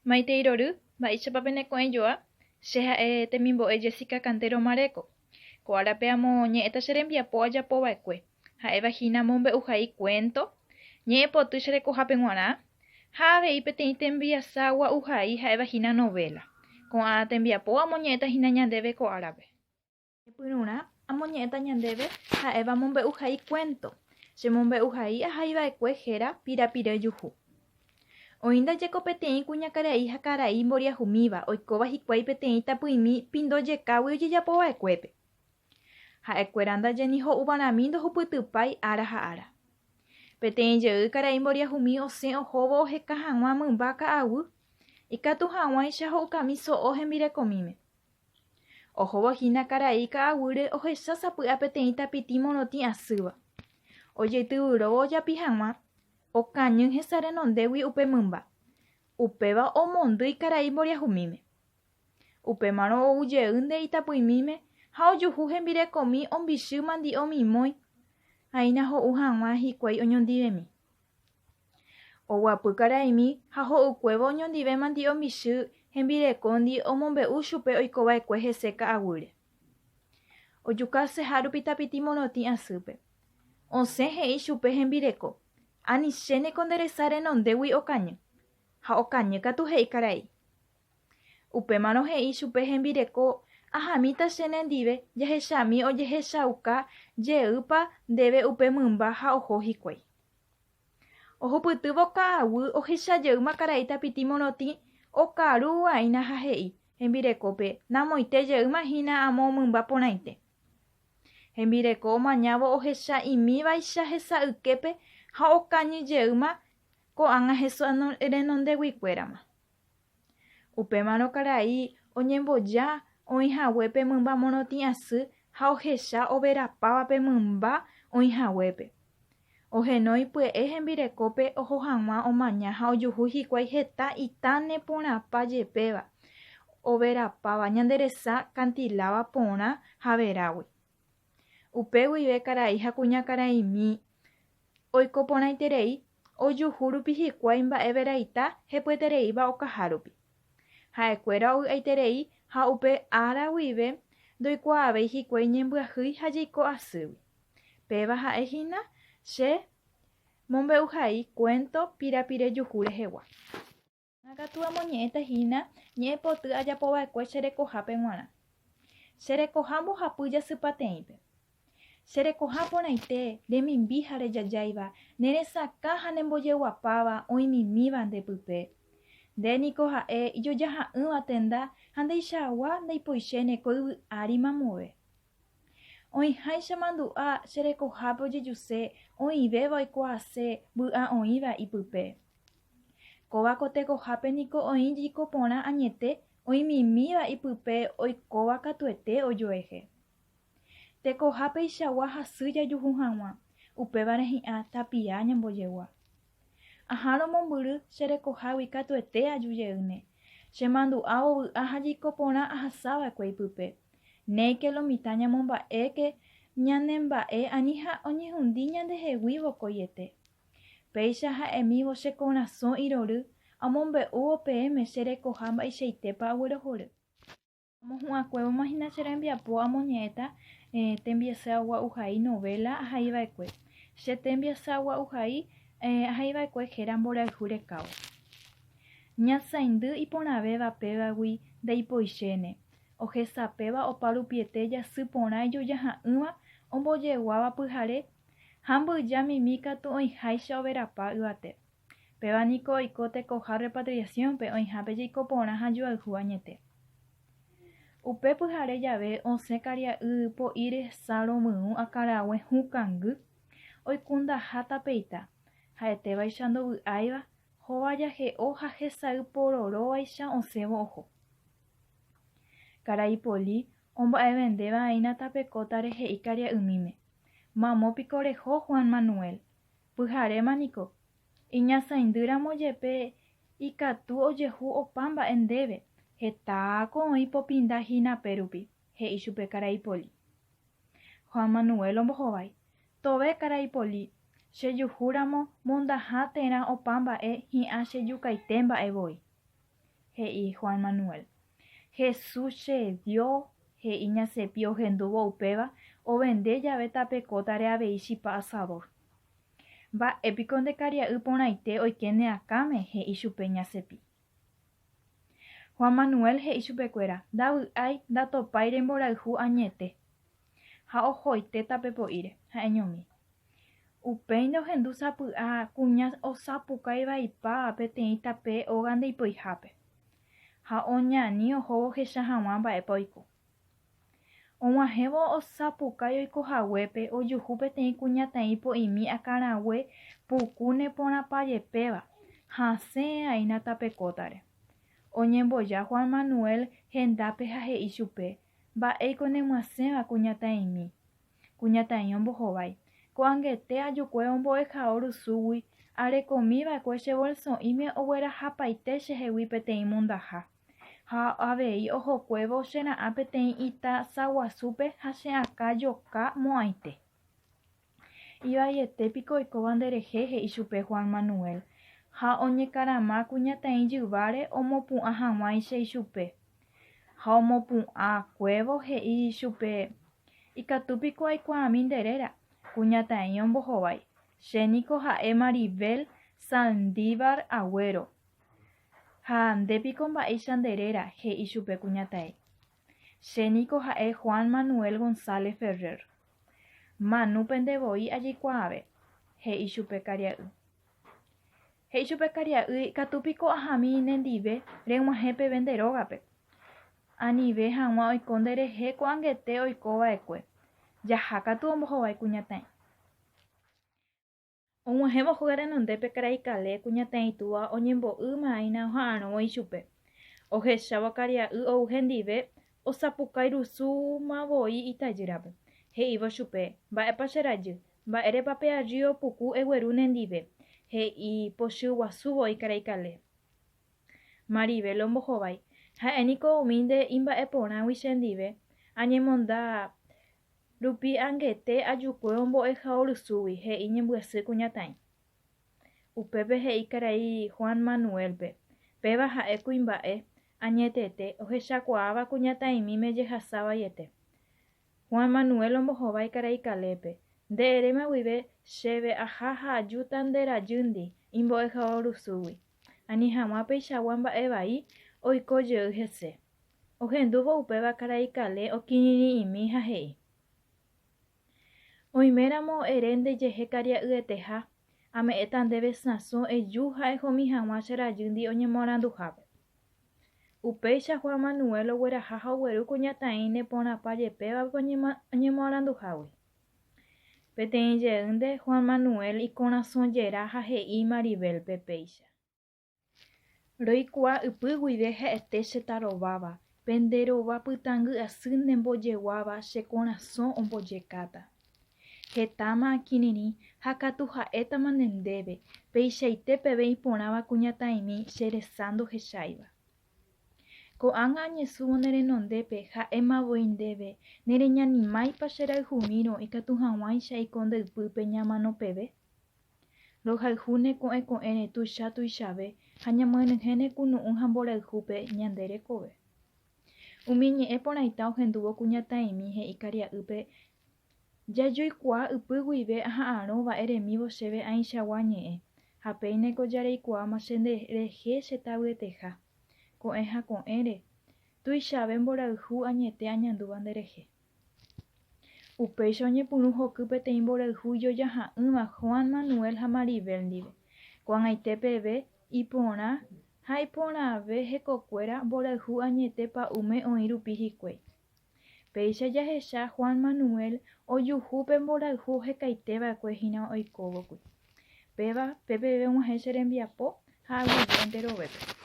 Maitei rory, mba'éichapa peneko'ẽjoa? Che ha'e temimbo'e Jessica Cantero Mareco. Ko árape amoñe'ẽta che rembiapo ajapova'ekue, ha'éva hína mombe'uhai cuento, ñe'ẽpoty che rekohápe g̃uarã, ha avei peteĩ tembiasa gua'uhai ha'éva hína novela. Ko'ã tembiapo amoñe'ẽta hína ñandéve ko árape. Ñepyrũrã amoñe'ẽta ñandéve ha'éva mombe'uhai cuento. Che mombe'uhai ahaiva'ekue héra Pirapire juhu. Oĩ ndajeko peteĩ kuñakarai ha karai mboriahumíva oikóva hikuái peteĩ tapyimi pindo jekágui ojejapova'ekuépe. Ha'ekuéra ndaje ni ho'uvarãmi ndohupytypái ára ha ára. Peteĩ jey karai mboriahumi osẽ ohóvo oheka hag̃ua mymba ka'aguy, ikatu hag̃uáicha ho'ukami so'o hembirekomíme. Ohóvo hína karai ka'aguýre ohecha sapy'a peteĩ tapiti morotĩ asýva. Ojeityvyróvo ojapi hag̃ua, okañy hesa renondégui upe mymba. Upéva omondýi karai mboriahumíme. Upémarõ ou jeýnte itapỹimíme ha ojuhu hembirekomi ombichy mandi'o mimói, aína ho'u hag̃ua hikuái oñondivemi. Oguapy karaimi ha ho'ykuévo oñondive mandi'o mbichy hembirekóndi omombe'u chupe oikova'ekue hese ka'aguýre. Ojukaseha rupi tapiti morotĩ asýpe. Osẽ he'i chupe hembireko, Anichéneko nde resa renondégui okañy. Ha okañy katu he'i karai. Upémarõ he'i chupe hembireko, Ahamíta che nendive, jahechami ojehechauka jeýpa ndéve upe mymba ha oho hikuái. Ohupytývo ka'aguy ohecha jeýma karai tapiti morotĩ okaru aína ha he'i hembirekópe, Namoite jeýma hína amo mymba porãite. Hembireko omañávo ohecha imívaicha hesa yképe ha okañy jeýma ko'ág̃a hesa renondeguikuérama. Upémarõ karai oñemboja oĩ haguépe mymba morotĩ asy ha ohecha overapáva pe mymba oĩ haguépe. Ohenói pya'e hembirekópe oho hag̃ua omaña ha ojuhu hikuái heta ita neporãpa jepéva, overapáva ñande resa kantiláva porã ha verágui. Upe guive karai ha kuñakaraimi oiko porãiterei ojuhu rupi hikuái mba'e veraita hepyetereíva okaha rupi. Ha'ekuéra ovy'aiterei ha upe ára guive ndoikuaavéi hikuái ñembyahýi ha jeiko asýgui. Péva ha'e hína che mombe'uhai cuento pirapire juhu rehegua. Ha katu amoñe'ẽta hína ñe'ẽpoty ajapova'ekue che rekohápe g̃uarã. Che rekoha mbohapy jasypateĩpe. Che rekoha porãite, remimbi ha rejajáiva, ne resakã ha nembojeguapáva oĩmimíva nde pype. Nde niko ha'e ijojaha'ỹva tenda ha ndeichagua ndaipoichéne ko yvy ári mamove. Oĩháicha mandu'a che rekohápe ojejuse oĩvéva oikuaase vy'a oĩva ipype. Kóva ko tekohápe niko oĩ jiko porã añete oĩmimíva ipype oikóva katuete ojoehe. Tekoha peichagua hasy jajuhu hag̃ua, upévare hi'ã tapia ñambojegua. Ahárõ mombyry che rekohágui katuete aju jeýne, che mandu'ávo vy'a ha jiko porã ahasava'ekue ipype. Néike lo mitã ñamomba'éke ñanemba'e ani ha oñehundi ñandehegui vokoiete. Péicha ha'emívo che korasõ irory amombe'úvo peẽme che rekoha mba'eichaitépa aguerohory. Amohu'ãkuévoma hína che rembiapo amoñe'ẽta tembiasagua'uhai novela ahaiva'ekue. Che tembiasagua'uhai ahaiva'ekue héra mborayhu rekávo. Ñasaindy iporãvéva pévagui ndaipoichéne, ohesapéva opa rupiete jasy porã ijojaha'ỹva ombojeguáva pyhare Ha mbyja mimi katu oĩháicha overapa yvate. Péva niko oiko tekoha repatriación-pe oĩhápe jeiko porã ha joayhu añete. Upe pyhare jave osẽ karia'y po'i resa romyũ akãrague hũ kangy, oikundaha tapeita, ha'etévaicha ndovy'áiva, hova jahe'o ha hesay pororóvaicha osẽvo oho. Karai Poli omba'evendéva aína tapekótare he'i karia'ymíme, Mamo piko reho Juan Manuel. Pyharéma niko. Iñasãindy ramo jepe ikatu ojehu opa mba'e ndéve, hetáko oĩ popinda hína pérupi, he'i chupe karai Poli. Juan Manuel ombohovái, Tove karai Poli, che juhu ramo mondaha térã opa mba'e hi'ã che jukaite mba'e voi. He'i Juan Manuel. Hesu che dio, he'i Ña Sepi ohendúvo upéva, ovende jave tape kótare avei chipa asador. Mba'e piko nde karia'y porãite oike ne akãme, he'i chupe Ña Sepi. Juan Manuel he'i chupekuéra, Ndavy'ái, ndatopáire mborayhu añete. Ha ohoite tape po'íre, ha'eñomi. Upéinte ohendu sapy'a kuña osapukái vaipáva peteĩ tape óga ndeipoihápe, ha oñani ohóvo ohecha hag̃ua mba'épa oiko. Og̃uahẽvo osapukái oiko haguépe ojuhu peteĩ kuñataĩ po'imi akãrague puku neporãpajepéva, hasẽ aína tape kótare. Oñemboja Juan Manuel hendápe ha he'i chupe, Mba'éiko nemyasẽva kuñataĩmi. Kuñataĩ ombohovái. Ko'angete ajukue ombo'ehao rusúgui arekomiva'ekue che bolso'íme oguerahapaite chehegui peteĩ mondaha. Ha avei ohokuévo che ra'ã peteĩ ita saguasúpe ha che akã joka mo'ãite. Ivaiete piko oikóva nderehe, he'i chupe Juan Manuel, ha oñekarama kuñataĩ jyváre omopu'ã hag̃uáicha ichupe. Ha omopu'ãkuévo he'i chupe, Ikatu piko aikuaami nde réra? Kuñataĩ ombohovái, Che niko ha'e Maribel Saldívar Agũero. Ha nde piko mba'éicha nde réra? he'i chupe kuñataĩ. Che niko ha'e Juan Manuel González Ferrer. Manu pende voi ajeikuaave, he'i chupe karia'y. He'i chupe karia'y, Ikatu piko ahami nendive reg̃uahẽ peve nde rógape. Anive hag̃ua oiko nderehe ko'angete oikova'ekue. Jaha katu ombohovái kuñataĩ. Og̃uahẽvo hóga renondépe karai Kale kuñataĩ túva oñembo'ýma aína oha'arõvo ichupe. Ohechávo karia'y ou hendive osapukái rusúma voi itajýrape. He'ívo chupe, Mba'épa che rajy, mba'érepa pe arrío puku egueru nendive, he'i pochy guasu voi karai Kale. Maribel ombohovái, Ha'e niko umi nde imba'eporãgui chendive, añemonda Rupi angete ajukue ombo'ehaorysúgui, he'i ñembyasy kuñataĩ. Upépe he'i karai Juan Manuel-pe, péva ha'e kuimba'e, añetete, ohechakuaáva kuñataĩmíme jehasa vaiete. Juan Manuel ombohovái karai Caleb-pe, Nde eréma guive chéve aha ha ajúta nde rajýndi imbo'ehaorysúgui, ani hag̃ua peichagua mba'e vai oiko jey hese. Ohendúvo upéva karai Kale okirirĩ'imi ha he'i, Oiméramo ere ndejehe karia'yeteha, ame'ẽta ndéve sãso eju ha ehomi hag̃ua che rajýndi oñemoaranduhápe. Upéicha Juan Manuel ogueraha ha ogueru kuñataĩ neporãpa jepévape oñemoaranduhágui. Peteĩ jeýnte Juan Manuel ikorasõ jera ha he'i Maribel-pe péicha. Roikuaa ypy guive ha'ete che tarováva, pe nde rova pytãngy asy nembojeguáva che korasõ ombojekáta. Hetáma akirirĩ ha katu ha'étama nde ndéve, peichaite peve iporãva kuñataĩmi che resa ndohecháiva. Ko'ág̃a añesũvo ne renondépe ha'éma voi ndéve, nereñanimáipa che rayhumírõ ikatu hag̃uáicha eiko nde ypýpe ñamano peve? Rohayhúne ko'ẽ ko'ẽre tuicha tuichave ha ñamyenyhẽne kunu'ũ ha mborayhúpe ñande rekove. Umi ñe'ẽ porãita ohendúvo kuñataĩmi he'i karia'ýpe Jajoikuaa ypy guive aha'arõva eremívo chéve ãichagua ñe'ẽ, ha péineko jareikuaáma che nde rehe che tavyeteha. Ko'ẽ ha ko'ẽre, tuichave mborayhu añete añandúva nde rehe. Upéicha oñepyrũ hoky peteĩ mborayhu ijojaha'ỹva Juan Manuel ha Maribel ndive. Ko'ag̃aite peve iporã ha iporãve hekokuéra mborayhu añete pa'ũme oĩ rupi hikuái. Péicha jahecha Juan Manuel ojuhu pe mborayhu ohekaiteva'ekue hína oikóvokuri. Péva pe peve og̃uahẽ che rembiapo ha aguyje enterovépe.